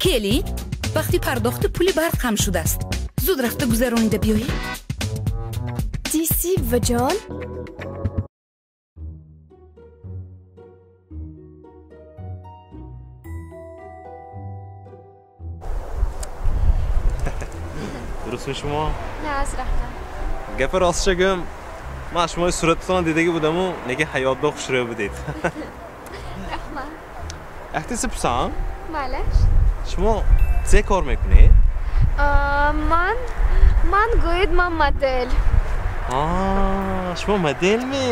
Келин, вақти пардохти пули барқ ҳам шудааст. Зуд рафта гузаронида биёед. Диси, буваҷон. Дурустми шумо? Наз, раҳмат. Гапи ростша гӯм, ман шумои сурататонро дидаги будаму, лекин ҳаётда хушрӯ будед. Раҳмат. Яктаси пурсам? Малаш. Шумо чӣ кор мекунед? Ман гӯед, ман модел. Шумо моделми?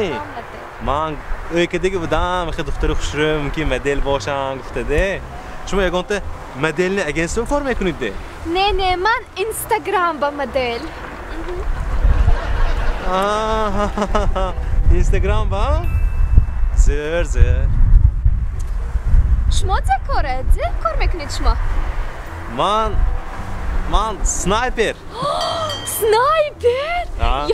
Ман ӯйкадаги будам, хе духтари хушрӯ мумкин модел бошам гуфтаде. Шумо ягонта модельный агентство кор мекунед де? Не, не, ман Инстаграм ба модел. Инстаграм ба? Зӯр, зӯр. Шумо чӣ коре? Чӣ кор мекунед шумо? Ман снайпер. Снайпер?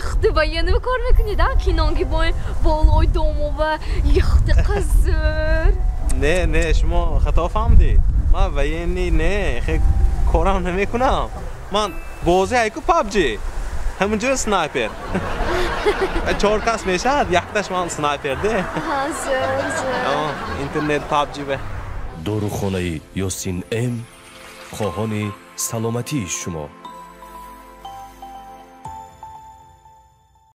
Яхты военный кор мекунед, а? Кинонги бо болои домова, яхты қазир. Не, не, шумо хато фаҳмидед. Ман военный не, хе корам намекунам. Ман бозӣ ҳайку PUBG. Ҳаминҷо снайпер. 4 кас мешавад, якташ ман снайпер де. Зӯр, зӯр. Интернет PUBG бе. Дорухонаи Ёсин М хоҳони саломатии шумо.